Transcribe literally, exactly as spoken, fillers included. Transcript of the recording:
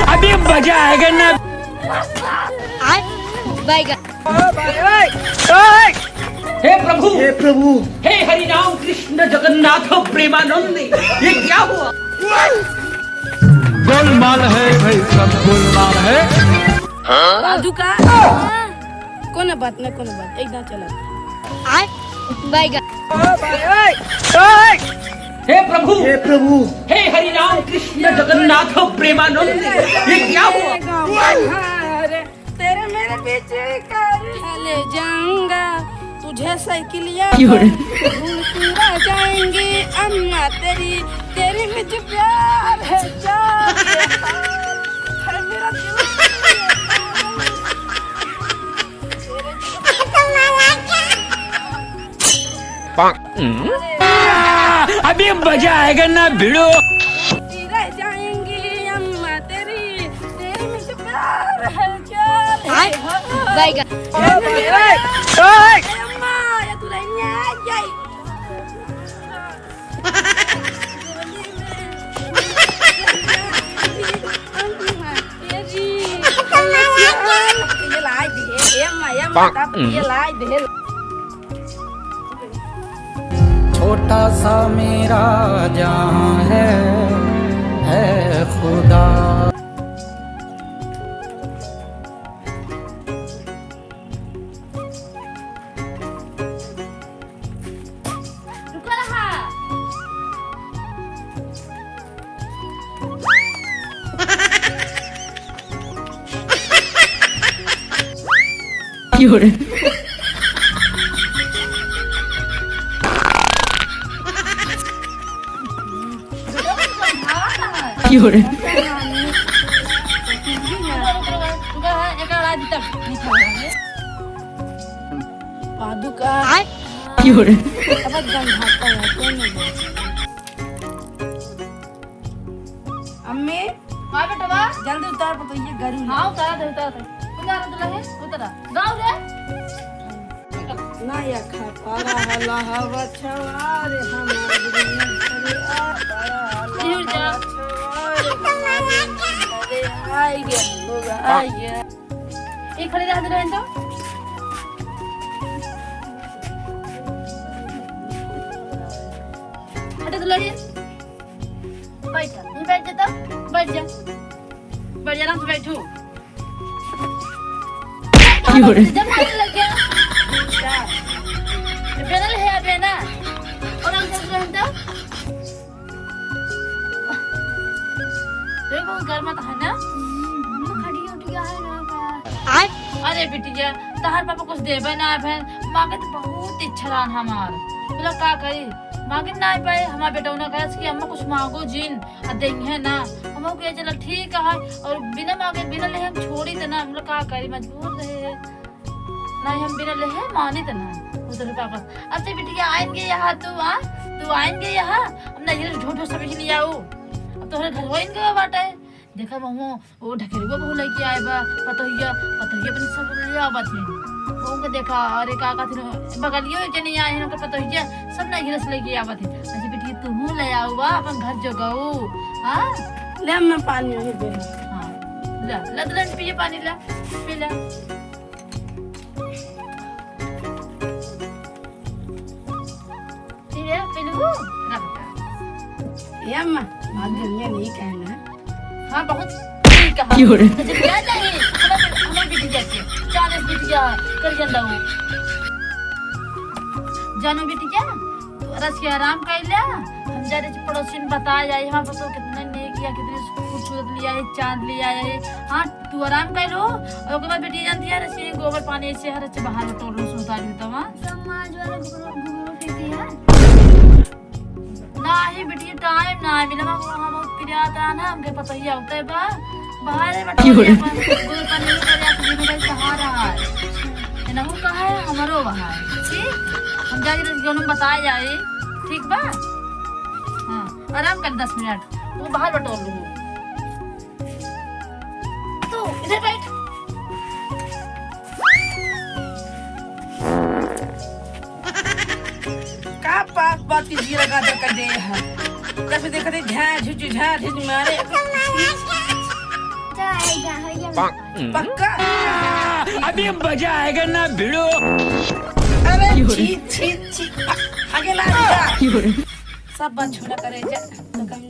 अभी मजा आएगा ना। बैगन। हे प्रभु, हे प्रभु। हे हरि राम कृष्ण जगन्नाथ प्रेमानंद, ये क्या हुआ? गोलमाल है भाई, सब गोलमाल है। पादुका। कोनो बात ना, कोनो बात, एकदम चला। आय, बैगन। हे प्रभु, हे प्रभु। हे हरि राम कृष्ण जगन्नाथ प्रेमानंद, ये क्या हुआ? तेरे मेरे बीच का ले जाऊंगा तुझे साइकिलिया क्यों रे? भूलती रह जाएंगी अम्मा तेरी, तेरी मुझे प्यार है, चार ये तार है मेरा दिल। अभी मजा आएगा ना भिड़ो। रह जाएंगी अम्मा तेरी, तेरी मुझे प्यार है, चार ये तार। बैगन। अम्मा, ये दुल्हनिया आ गई। ये लाई दिहे, हे माया माता, ये लाई दिहे। छोटा सा मेरा जहां है, है खुदा। रुको रहा। क्यों रे? क्यों रे? पादुका। क्यों रे? अब गंधाता है, कोई नहीं बोल। अम्मी। हाँ बेटवा। जल्दी उतार, पतोहिया गरू है। हाँ, उतार दे, उतार दे। उतार, उतार, उतार। गाँव रे। ना या खा पारा हला हवा छवा रे हमार दुनिया रे आ पारा हला हवा छवा रे हमार दुनिया रे। आई गया, लोग आई गया। एक खड़े रह, रहन दो। हटे तो लड़िए। बैठ जा, यहीं बैठ जा तो। बैठ जा। बैठ जा, आराम से बैठो। क्यों रे? जब मारे लग गया। क्या? ये बेनल है, बेना। और हम सब रहन दो। रे, बहुत गर्मा तो है ना? हम्म, खटिया उटिया है ना का? आय? अरे बिटिया, तहार पापा कुछ देबे ना है बहन, माँ के तो बहुत इच्छा रहन हमार। बोला का करी, माँगे ना पाए, हमार बेटौना कहे कि अम्मा कुछ माँगो जिन, आ देंगे ना। हम कहे चला ठीक है, और बिना माँगे, बिना ले हम छोड़ी तो ना, हम लोग का करी, मजबूर रहे हैं। नहीं, हम बिना लेहे मानित ना। उधर पापा, अच्छा बिटिया, आएंगे यहाँ तू, आ? तू आएंगे यहाँ? अब नहीं, झूठो सब ही नहीं आऊ। अब तोहरे घर हो इनके बाटे। देखा, वहाँ वो ढकेरुआ बहू लेके आए बा, पतोहिया, पतोहिया अपने सब ले आवत है। वो उनके देखा, अरे का कहते हैं, बगलियो एक जनी आए हैं, उनके पतोहिया, सब नहीं गिरस लेके आवत है। अच्छा बिटिया, तू ले आऊ बा, अपन घर जोगाऊ। हाँ? ले अम्मा पानी वही दे। हाँ, ले, ले, ले, पिए पानी, ले, पी ले। रख। ए अम्मा, बात दुनिया नहीं कहना। हाँ, बहुत ठीक कहा। क्यों रे? तो जब क्या जाए, हमें, हमें बिटिया के, चालीस बिटिया कर गंदा हो। जानो बिटिया, तू रच के आराम कर ले। हम जा रहे पड़ोसी में बताए जाए, हमारे पास कितना नेक या कितने खूबसूरत लिया है, चांद लिया है। हाँ, तू आराम कर लो। और ओकर बाद बिटिया जानती है, रच के गोबर पानी से हर रच बाहर तोड़ लो, सोता भी तमा। समाज वाला घुघुरु, घुघुरु फेंकती है। नाही बिटिया, टाइम ना मिला, वहाँ बहुत पिरात है ना, हमके पता ही होता है बा। बाहर है बेटा, क्यों रे? अपन गोबर पानी में करे, आप जीवन का सहारा है। है ना, वो कहा है, हमारो वहाँ है। ठीक? हम जाके रच के उन्हें बताए जाए। ठीक बा? हाँ, आराम कर दस मिनट। वो बाहर बटोर लूँ। तू इधर बैठ। का पाप बात की जीरा गाजर का दे है? जैसे देखते झा झुझ, झा झुझ मारे। पक्का? अभी मजा आएगा ना भिड़ो। अरे छी, छी, छी। आगे ला जा। सब बात छोड़ा करे जा। तो कम